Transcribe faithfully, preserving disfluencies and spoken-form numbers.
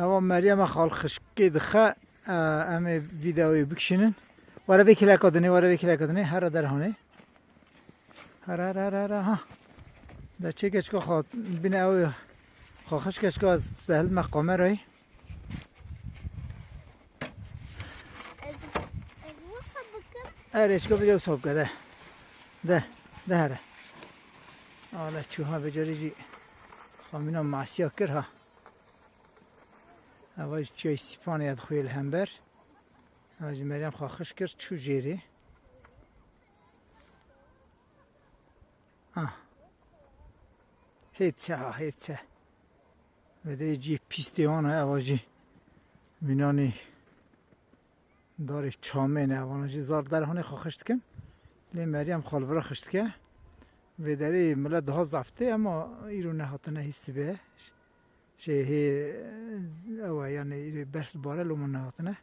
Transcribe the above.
Ewa Meryem e xal xişkê dixe, e, em ê vîdeoyê bikişînin. Were vê kileka dinê, were vê kileka dinê, here derhanê. Here, here, here, here, ha. De çê keçika xwe, bine ew xwe xişk keçika ez dehilme kamerayê. Ez, ez wisa bikim. Erê, çika bêje wisa bike, de. De, de here. Ale çû ha, becerî jî xamîna masiya kir ha. Eva jî çiyayê Sîpanê ya dixuye li hember. Eva jî Meryem xwe xişk kir, çû jêrê. Ah. Hê çe ha, hê çe. Vê derê cihê pîstê wan e, eva jî mînanî darê çamê ne, evana jî zar derhanê xwe xişt dikin. Lê Meryem xwe li vira xişt dike. Vê derê milet daha zaf tê, ema îro nehatine hî sibe. Şey hê, ew e, yani îro berf dibare, loma nehatine.